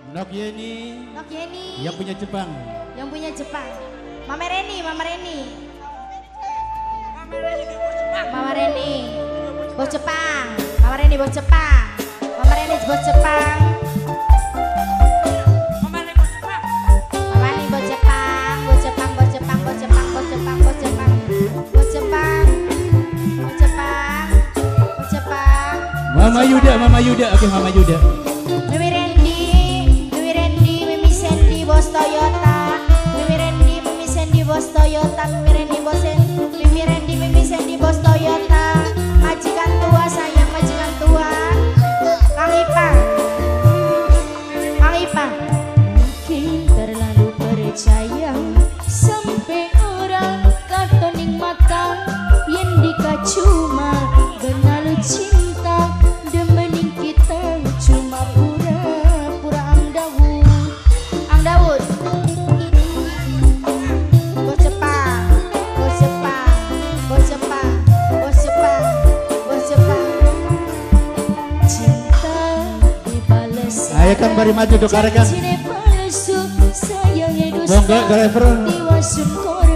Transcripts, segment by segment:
Nok Yeni. Nok Yeni. Yang punya Jepang. Yang punya Jepang. Mama Reni, Mama Reni. Mama Reni. Bos Jepang. Mama Reni bos Jepang. Mama Reni bos Jepang. Mama Reni bos Jepang. Mama Reni bos Jepang, bos Jepang, bos Jepang, bos Jepang, bos Jepang, bos Jepang. Bos Jepang. Bos Jepang. Bos Jepang. Mama Yuda, Mama Yuda. Oke, Mama Yuda. Mimi Randy, Mimi Randy, Mimi Sandy bos Toyota. Mimi Randy, Mimi Sandy bos Toyota. Mimi Randy bos Mimi Randy, Mimi Sandy bos Toyota. Majikan tua sayang, majikan tua. Kang Ipa. Kang Ipa. Mungkin terlalu percaya sampai orang katoning mata yen dika cuma benalu cinta demening kita cuma pura-pura Ang Dawud. Ang Dawud. Bos Jepang, bos Jepang, bos Jepang, bos Jepang, bos Jepang. Cinta dibales. Ayo kan bari maju dok kan. Monggo driver.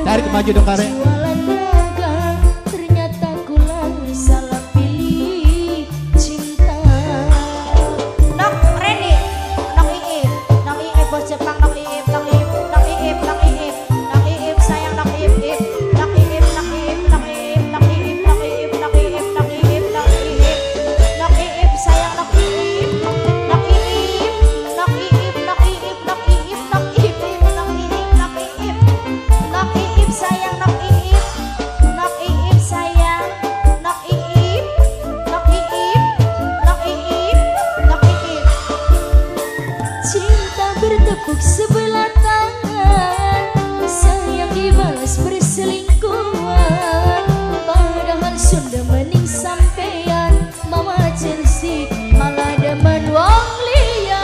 Tarik maju dok kare. Ternyata kula salah pilih cinta. Nok Reni, Nok Iip, Nok Iip bos Jepang, Nok Iip, Nok Iip, Nok Iip, Nok Iip, Nok Iip sayang Nok Iip, Iip, Nok Iip, Nok Iip, Nok Iip, Nok Iip, Nok Iip, Nok Iip, Nok Iip, Nok Iip, Nok Iip sayang Nok Iip, Nok Iip, Nok Iip, Nok Iip, Nok Iip, Nok Iip, Nok Iip, Nok Iip, Nok Iip sayang Nok Iip, Nok Iip sayang, Nok Iip, Nok Iip, Nok Iip, Nok Iip. Cinta bertepuk sebelah tangan, sayang dibalas perselingkuhan. Padahal sudah mening sampean, Mama Chelsea malah demen wong liya.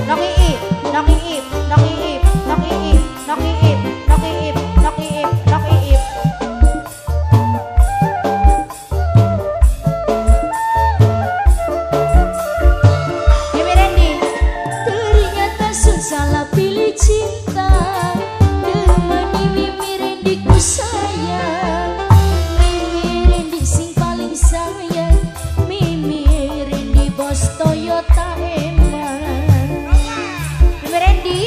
Nok Iip, Nok Iip, Nok Iip, Nok Iip, Nok Iip, Nok Iip, Nok Iip, Nok Iip. Mimi Randy. Ternyata sun salah pilih cinta, demeni Mimi Randy ku sayang. Mimi Randy sing paling sayang, Mimi Randy bos Toyota emang. Mimi Randy.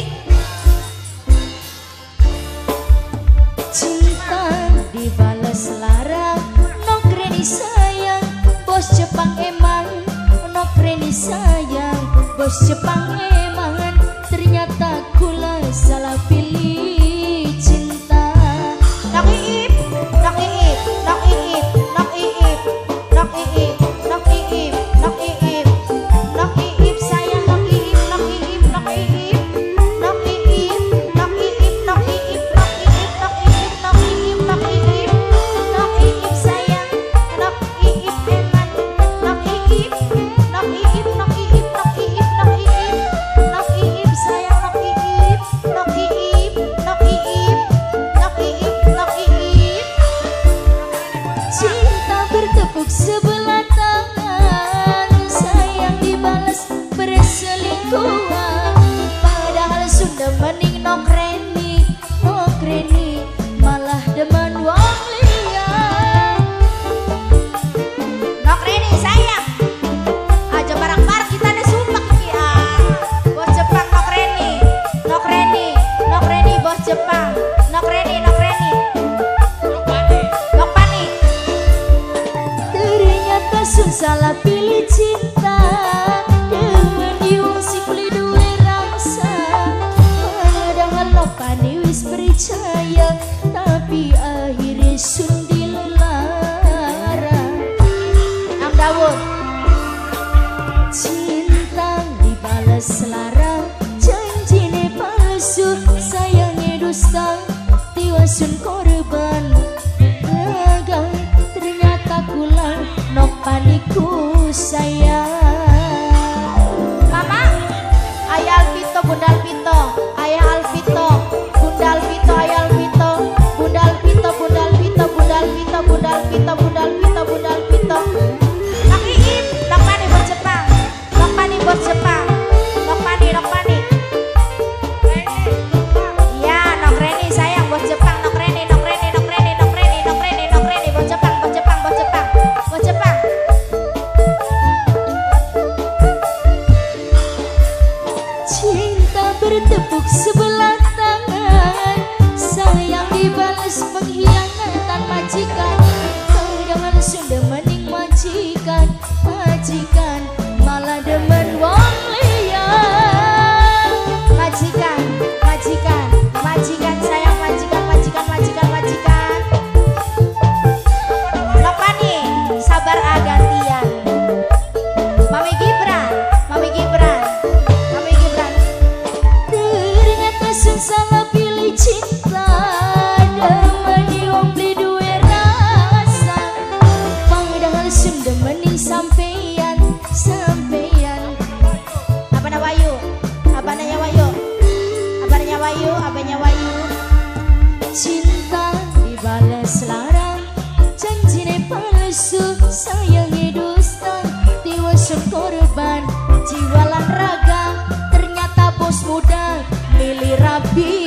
Cinta dibalas lara, Nok Reni sayang, bos Jepang emang. Nok Reni sayang, bos Jepang emang. Ternyata kula salah pilih cinta. Nok Iip, Nok Iip, Nok Iip, Nok Iip, Nok Iip, Nok Iip, Nok Iip, Nok Iip sayang Nok Iip, Nok Iip, Nok Iip, Nok Iip, Nok Iip, Nok Iip, Nok Iip, Nok Iip, Nok Iip, Nok Iip, Nok Iip sayang, Nok Iip eman, Nok Iip, Nok Iip, Nok Iip, Nok Iip, Nok Iip, Nok Iip sayang Nok Iip, Nok Iip, Nok Iip, Nok Iip, Nok Iip. Cinta bertepuk sebelah tangan, sayang dibalas perselingkuhan. Padahal sudah mending Nok Reni, Nok Reni malah demen wong liya. Nok Reni sayang. Aja bareng-bareng kita nih sumpah iki ah. Bos Jepang Nok Reni, Nok Reni, Nok Reni bos Jepang, Nok Reni, Nok Reni, Nok Pani. Ternyata sun salah pilih cinta, demeni wong sing beli duwe rasa. Padahal Nok Pani wis percaya, tapi akhirnya sun dilelara. Ang Dawud. Cinta dibalas lara, janjine palsu, sayangnya dusta, tiwasun korban. Gagal, ternyata kula Nok Paniku sayang. Mama, Ayah Alvito, Bunda Alvito, Ayah Alvito, Bunda Alvito, Ayah Alvito, Bunda Alvito, Bunda Alvito, Bunda Alvito, Bunda Alvito, Bunda Alvito, Bunda Alvito. Nok Iip, Nok Pani bos Jepang, Nok Pani bos Jepang. Bertepuk sebelah tangan, sayang dibales pengkhianatan majikan. Padahal sudah mening majikan, majikan malah demen wong liya. Majikan, majikan, majikan sayang, majikan, majikan, majikan, majikan. Napa nih? Sabar ah, gantian. Mami Gibran, Mami Gibran, Mami Gibran. Ternyata sun salah pilih cinta, demeni wong beli duwe rasa. Padahal sun demening sampeyan, sampeyan. Apa nama Wayu? Apa nanya Wayu? Apa nanya Wayu? Apa nanya Wayu? Cinta dibales lara, janjine palsu, sayange dusta. Tiwas sun korban jiwa lan raga, ternyata bos muda milih rabi.